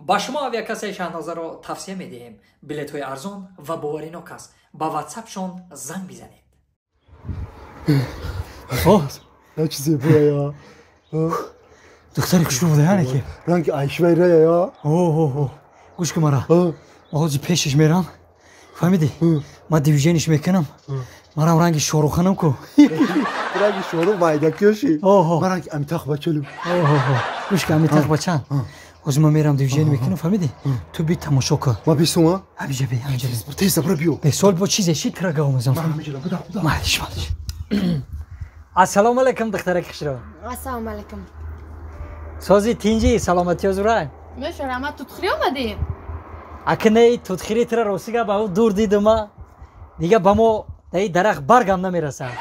Ба шумо авиакассаи Шаҳнозаро тавсия медиҳем. Билетҳои арзон ва боваринок аст. Ба ватсапшон занг бизанед. На чизе буя. Духтари хушрӯ буда яъне ки? Ранги Айшвайрая я. О, гӯш кун мара. Ҳозир пешаш мерам. Фаҳмидӣ? Ман дивижениш мекунам. Манам ранги Шоруханам ку. Ранги Шорух майдакёши. Ман ранги Амитах бачалам. Гӯш кун, Амитах бачан. Ҳозир ман мерам дивижен мекунам, фаҳмидӣ? Ту би тамошо кун. Ман бисум, а? Ҳамиҷа би, ҳамиҷа би. Тез забра биё. Бесол бо чизе шид тира гав мезанам. Ман ҳамиҷа буда, буда. Малиш, малиш. Ассалому алайкум, духтараки хушрӯ. Ассалому алайкум. Сози тинҷи, саломатиё зура? Мешарама, тутхирӣ омадӣ? Акней тутхирӣ тира ростига ба ӯ дур дидума. Дига ба мо даи дарахт баргам намерасад.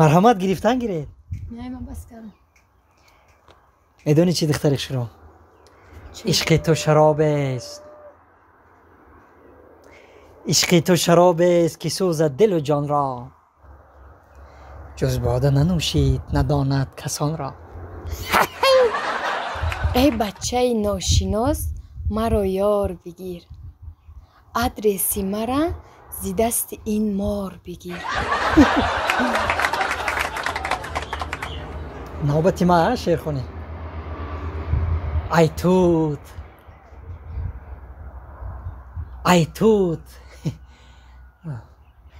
Марҳамат, гирифтан гиред. Не, ман бас кардам. Медонӣ чӣ, духтари хушрӯ? Ишқи ту шаробест. Ишқи ту шаробест, ки сӯзад дилу ҷонро. Ҷуз бода нанӯшид, надонад касонро. Эй бачаи ношинос, маро ёр бигир. Адреси мара зи дасти ин мор бигир. Навбати ма шеърхонӣ. Ай тут, ай тут,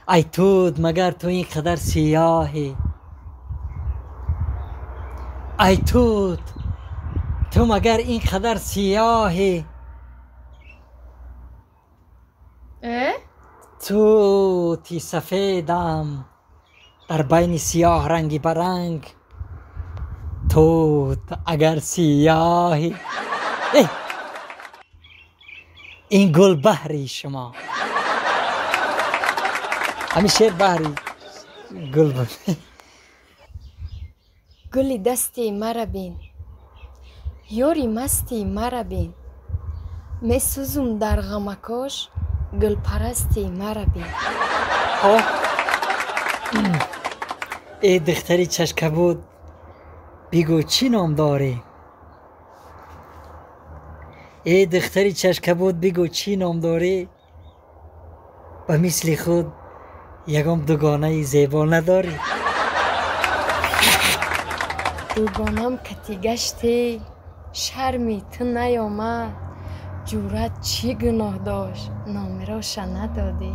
ай тут, магар ту ин қадар сиёҳӣ? Ай тут, ту магар ин қадар сиёҳӣ? Тути сафедам дар байни сиёҳ ранги баранг. Тут агар сиёҳӣ, ин гул баҳри шумо. Ҳамин шеър баҳри гул буд. Гули дасти мара бин, ёри масти мара бин, месӯзум дар ғамакош, гулпарасти мара бин. Э духтари чашкабуд, бигӯ чӣ ном дорӣ? Э духтари чашкабуд, бигӯ чӣ ном дорӣ? Ба мисли худ ягон дугонаи зебо надорӣ. Дугонам кати гаште, шарми ту наёмад, ҷуръат чӣ гуноҳ дошт, номероша надодӣ.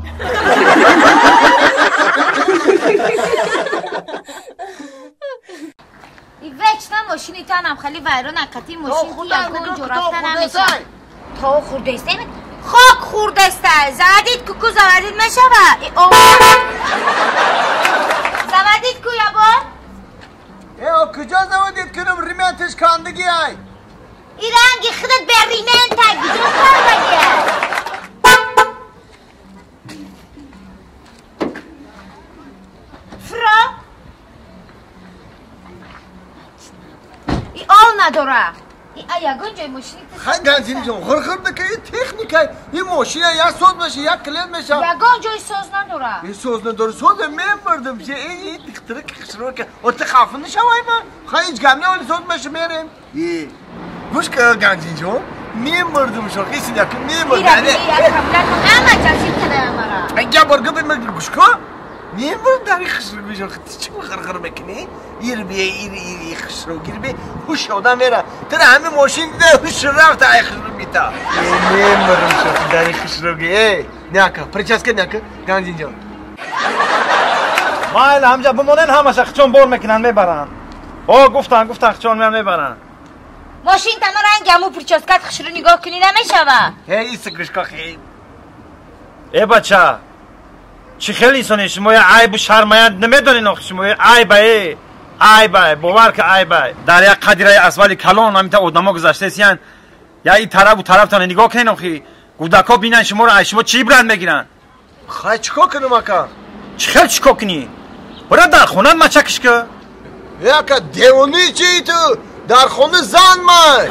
Вечно мошини танам хали вайрон акати мошин ки ягон ҷо рафта намешавад. То хурдаиста, хок хурдаиста, заводит ку, ку заводит мешава. Заводит ку ябо? Куҷо заводит кунам, ремонташ кандагӣ ай. И ранги худат бе ремонта, куҷо кандагӣ ай? Фро? И ол надора. И ягон ҷои мошини Хай Ганҷин ҷон, хурхур бика, и техника, и мошина як соз меша, як клиент меша. Ягон ҷои соз надора. И соз надора, соз мебурдам, ше эй духтари хушрӯ о ту хафа нашавай ма. Хай ҳеҷ гап не, оли соз меша мерем. И гӯш ка Ганҷин ҷон, мебурдам шо, қиси як мебурдам. Ҳама ҷашин кадаям мара. Я бор гап гӯш ка. Мебурдам дар хушрӯ бишо, ту чӣ хурхур мекунӣ? Ир бие, ир ир хушрӯ гир бе, ҳуш одам мера. Тара ҳами мошин дида ҳуш рафта ай хушрӯ бита. Мемурам шо дар хушрӯ ги. Эй, няка, прическа няка, Ганҷин ҷон. Майли, ҳамҷа бимонен, ҳамаша хичон бор мекунанд, мебаранд. О, гуфтан, гуфтан, хичон меян мебаранд. Мошин тама ранги ҳаму прическат хушрӯ нигоҳ кунӣ намешава. Эй, иса гӯшка хей. Э бача, чӣ хел инсоне шумо, айбу шармая намедонед охи шумо, айба э. Айбай, бовар ка айбай. Дар як қадираи асфали калон ҳамита одамо гузаштаесиян. Я и тарафу тарафтона нигоҳ кунед охи. Кӯдакҳо бинанд шуморо, ай шумо чӣ ибрат мегиранд? Хай чӣ кор кунам ака? Чӣ хел чӣ кор кунӣ? Бира дар хона мачакиш ка. Э ака, девони чӣ ту? Дар хона зан май.